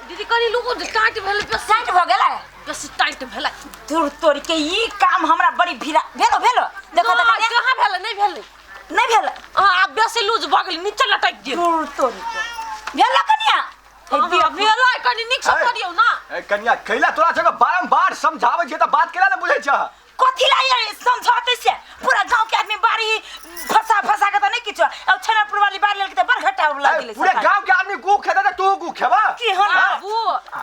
दीदी कनी loose tight भेल बेसी। टाइट भऽ गेलै। बेसी टाइट भेलै। दूर तोड़ के ई काम हमरा बड़ी भीड़ा भेलो भेलो देखो तऽ नहि, कने। कहाँ भेलै? नहि भेलै। नहि भेल। हाँ, आब बेसी लूज भऽ गेलै, नीचे लटकि गेल। दूर तोड़ के भेलो कनिया? हाँ, हाँ, भेलै, कनी नीक से करियौ ना। ए कनिया, कैला तोरा जगह बारम्बार समझाबै छियै तऽ बात केला ने बुझै छह? कथी ला ये समझौते से पूरा गांव के आदमी बारी फंसा फंसा के तो नहीं किछो अब छनरपुर वाली बारी लेलके त बड़ घाटा लग गेलै। पूरे सरकार। गांव के आदमी गू खेता त तू गू खेबा? की हम? बाबू।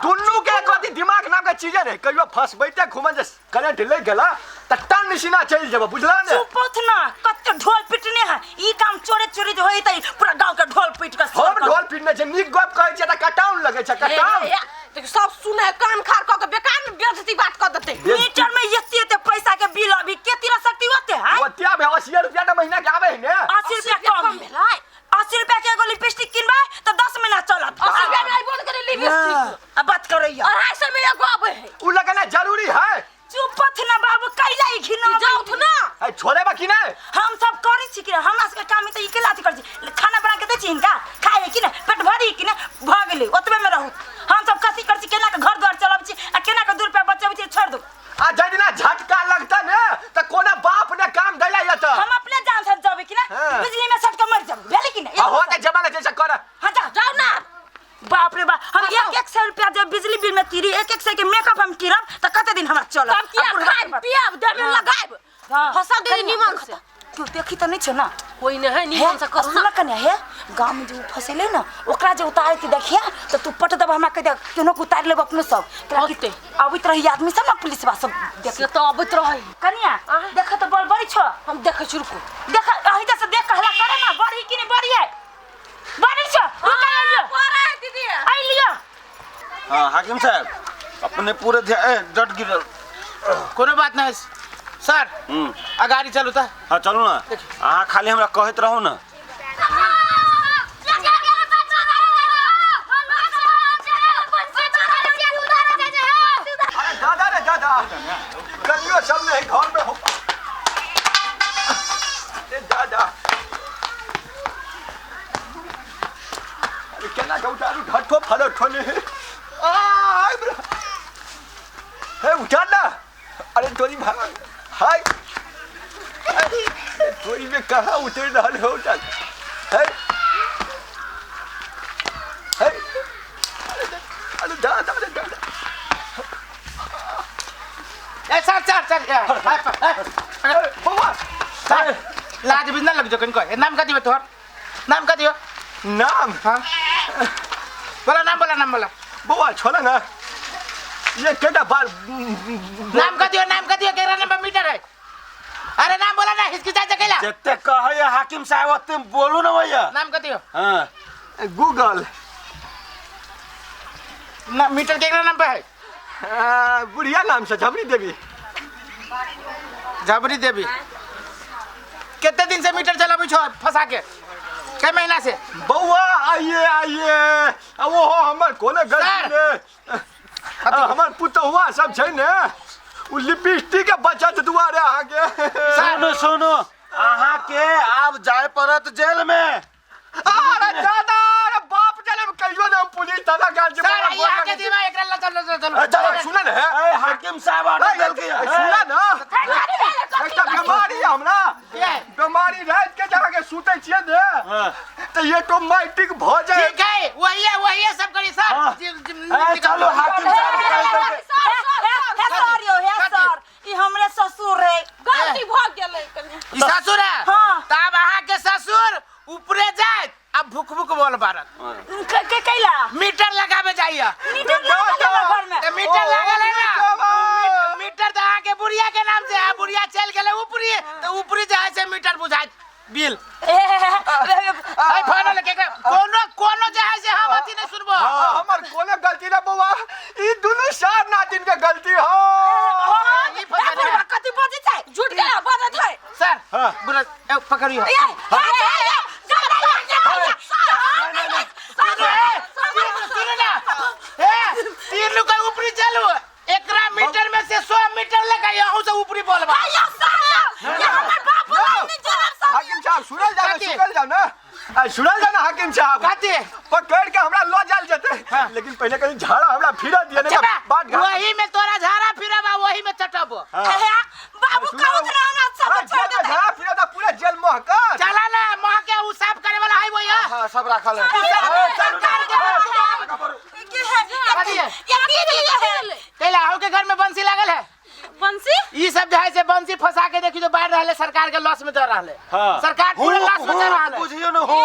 दुनू के एक रति दिमाग नाम के चीजे नहीं। कहियो फंसबैते घुमन जे करेंट लग गेला त टन सीना चलि जेबा, बुझला ने? चुप होत ना, कते ढोल पिटने है ई काम। चोरे चोरी जे होई त पूरा गांव के ढोल पीट के हम ढोल पीटने छै? नीक गप कहै छियै त कटाउन लगै छै, कटाउन। हे, हे, देखियौ, सब सुने कान खार कऽ के बेकार में बेइज्जती बात कऽ देतै। मीटर में एते एते पैसा के बिल अभी के तीरा सकती होते है? ओते आबे 80 रुपया त महीना के आबे है ने। 80 रुपया कम कम भेलै। 80 रुपया के एगो लिपस्टिक किनबै त 10 महीना चलत। 80 रुपया में आइबो ने करै लिपस्टिक। आ बात करैया। 250 में एगो आबै है। उ लगेना जरूरी है। चुप पथ ना बाबू, कैला ई घिना ई जाउथ ना। ए छोड़े बा कि नहीं? हम सब करै छी कि हमरा सबके काम त ई केला अथी करै छी? खाना बना के दै छी हिनका, खाइ है कि ने, पेट भरी कि ने, भऽ गेलै, ओतबे में रहू। हम सब कथी करै छी, केना के घर द्वार चलाबै छी आ केना के 2 रुपया बचबै छी, छोड़ दू। आ जाहि दिना झटका लगता ने त कोना बाप ने काम दैला यत। हम अपने जान से जबै कि ने। हाँ। बिजली में सट के मर जब भेलै कि ने। आ हो त जमाना जैसा कर। हाँ, जा। जाउ ना। बाप रे बाप, हम हाँ, एक एक सौ रुपया जब बिजली बिल में तीरी, एक एक सौ के मेकअप हम किरब त कते दिन हमरा चलत? तब किया आ बुढ़वा खायब के बात। पियब, देह में हाँ। लगायब। हाँ। फसल दीदी कनिया, निमन से। क्यों देखी त नहीं छो ना? कोई नहीं है, निमन से करू सुन ना। कन्या, हे गांव में जो फसेले ना ओकरा जे उतारे के देखिया त तू पट दब हमरा के दे, केनो के उतार लेब अपनो सब। तोरा कि होते। आबैत रही आदमी सब ना, पुलिसवा सब देख। से तो अबैत रहै। कन्या, आँय? देख त बल बड़ी छो। हम देखै छी, रुकू। देख, अही से देख कहला करे ना, बढ़ी कि नहीं बढ़ी है? बढ़ी छो, रुक आइलियो। पड़ै है दीदी। आइलियो। हाँ हाकिम साहब, अपने पूरे ध्यान ए, डट गिरल। कोनो बात नहीं सर। आ गाड़ी चलू त। हाँ चलू ना, अहाँ खाली हमरा कहैत रहू ना। अरे दादा रे दादा, कनियो सब नहीं घर में हो। ए दादा, अरे केना के उतारू? ढट्ठो फलट्ठो नहीं है। आ आइ बरा। हे उतार ना। अरे तोरी भाग हाय, अरे तोरी में कहाँ उतर रहल हो? उतार हे हे। अरे दादा अरे दादा। ए सर सर सर, ए, ए, ए, ए, बौआ। सर, लाज भी ना लग जो कनको। ए, नाम कथी बा तोहर? नाम कथी हो? नाम? हाँ बोला, नाम बोला, नाम बोला। बौआ छोड़ा ना, ये केटा बाल। नाम कथी हो? नाम कथी हो? केकरा नाम पर मीटर है? अरे नाम बोला ना, हिचकिचा जकेला। जते कहै हाकिम साहब ओते बोलू ना भैया। नाम कथी हो? हाँ। गूगल। ना मीटर केकरा नाम पे है? बुढ़िया नाम से, झबरी देवी। झबरी देवी। कितने दिन से मीटर चलाबै छो फंसा के? कै महीना से? बौआ आइए आइए, आ ओहो हमर कोनो गलती सर। ने, आ, हमर पुतहुआ सब छै ने, उ लिपस्टिक के बचत दुआरे अहाँके। सुनू सुनू, अहाँ के आब जाय पड़त जेल में। अरे दादा, अरे बाप जले कहियो ने हम पुलिस थाना गेल छी। सर, बौआ, आइए आके दीवा एकरा ला चलो चलो चलो। ए, चलो, सुन ने। ए हाकिम साहब ऑर्डर देलकै। सुन ना, एकटा बीमारी है हमरा। ये। बीमारी रात के जाके सुतै छियै ने तऽ ऑटोमेटिक भऽ जाय। ठीक है, वही है, वही है, सब करिए सर। हाँ। जी- ए चलू हाकिम साहब कहि देलकै। हे हे सर यो, हे सर, ई हमरे ससुर है। गलती भऽ गेलै कनि। ई ससुर है? हाँ। तब अहाँ के ससुर ऊपरे जाए आ भुक भुक बोल बारत। के कैला? मीटर लगावे जाइए। मीटर लागल है घर में? तो मीटर ओ, लागल है ना। मीटरवा। मीटर तो अहाँ के बुढ़िया के नाम से है, बुढ़िया चल गेलै ऊपरी, तो ऊपरी जाए से मीटर बुझाइत बिल। ए, हे, हे, हे, ए फोन लेके कोनो कोनो जाए से हम अथी नहीं सुनबो। हाँ, हमर कोनो गलती ना बौआ, ई दुनू सार नातिन के गलती हो। ई फंसा ए, बुढ़वा कथी बजै छै? झूठ के बजत है। सर। हाँ। बुढ़ा ए, पकड़ियो। ए, हे, हे, हे, जा, जा, जा, जा, सुनो ए, सुनो ना, ए तीन लोग के ऊपरी चलू, एकरा मीटर में से 100 मीटर लगाइए, अहूँ से ऊपरी बोलबा। यो साला, ये हमर बाप नहीं जवाब सब। हाकिम साहब, सुनल जाओ ना। कथी? सुनल जाओ ना, आ, सुनल जाओ ना हाकिम साहब। कथी? पकड़ के हमरा लऽ जायल जेतै। हाँ। लेकिन पहले कहीं झाड़ा हमरा फिरा दिया नहीं चबा, बात घाट वही में तोरा झाड़ा फिरबा वही में चटब। हे, बाबू सुनो, कहू ना हमरा सब हाँ, छोड़ जेल में देते। झाड़ा फिरा था पूरा जेल महका। चला ना महके उ साफ करे वाला है वही है। हाँ सब राखल है। सरकार के के है कथी है? ये की है? कैला अहू के घर में बंसी लागल है? बंसी ई सब जो है से बंसी फंसा के देखी जो बाहर रहले सरकार के लॉस में दे रहले। हाँ। सरकार पूरा लॉस में दे रहले। बुझियो न हो।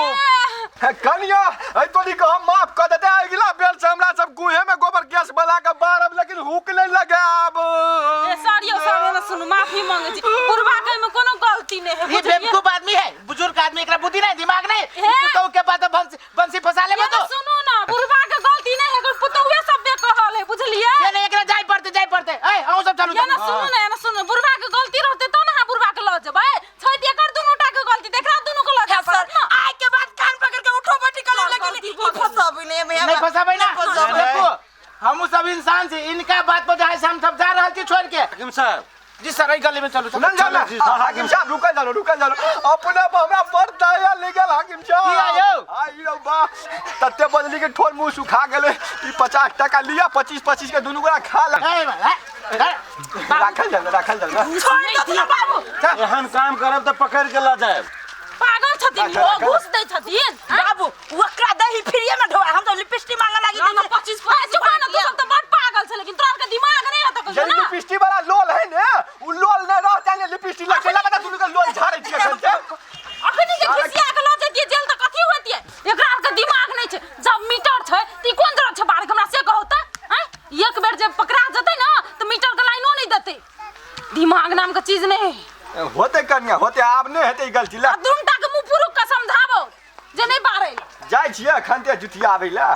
कनिया ऐ तोनी के हम माफ कर देते। अगिला बेर से हमरा सब गुहे में गोबर गैस बना के बारब लेकिन हुक नहीं लगाब। ए सर यौ सर ना सुनू माफी मांगे छी बुढ़वा के में कोनो गलती नहीं है ये बुझलियै? बेवकूफ आदमी है बुजुर्ग आदमी एकरा बुद्धि नहीं दिमाग नहीं। हे। पुतहु के बाद बंसी बंसी फंसा लेबो ये तो ना सुनू ना बुढ़वा के गलती नहीं है पुतहुए सब बे कहल है बुझलियै? से नहीं एकरा जाय पड़ते जाय पड़ते। ए अहूँ सब चलू ये ना सुनू ना ये ना सुनू बुढ़वा के गलती रहते तो ना बुढ़वा के लऽ जेबै छै त एकर दुनू टा के गलती देखरा दुनू के लऽ जाय सर पड़त ना। आइ के बाद कान पकड़ के उठो बैठी कर सर, लेकिन गलती ई भऽ गेल। फंसाबै नहीं हम नहीं फंसाबै ना। फंसाबै। देखो हमहू सब इंसान छी इनका बात पर जो है से हम सब जा रहल छी छोड़ के। हाकिम साहब जी सर एहि गली में चलू चलू। सुनल जाना जी, हाँ, हाकिम साहब रुकल जानो रुकल जानो अपने पर हमरा बड़ दया ले गेल हाकिम साहब। की आयो? आई रौ बा तते बजली के ठोर मुंह सुखा गेले। ई 50 टका लिया 25 25 के दुनू गोरा खा ला। ए, ए, ए, राखल जानो राखल जानो। छोड़ दो ना बाबू। एहन काम करब तऽ पकड़ के लऽ जायब। पागल छथिन राखल, ओ राखल। घूस दै छथिन। बाबू ओकरा दही फ्रीए में ढोआ हम तो लिपस्टिक मांगे लागी। ना ना 25 चुप ना तू सब तो बड़ पागल छै लेकिन तोरा के दिमाग नहीं होता जे कहियो ना। लिपस्टिक वाला लोल है ने उ लोल ने रहता ने लिपस्टिक लगे लगा दुनू के लोल झाड़ै छियै अखन से। अखनी जे घिसिया के लऽ जैतियै जेल तऽ कथी होतियै? एकरा आर के दिमाग नहीं छै। जब मीटर छै त ई कोन जरूरत छै बाहर के हमरा से कहू तऽ आँय? एक बेर जे पकड़ा जेतै ना तऽ मीटर के लाइनो नहीं देतै। दिमाग नाम के चीज नहीं है। होते कनिया होते आब नहीं हेतै ई गलती ला। आ दुनू टा के मुँह पुरुख के समझाबो जे नहीं बारै। जाइ छियै अखन ते जुतिया आबै ला।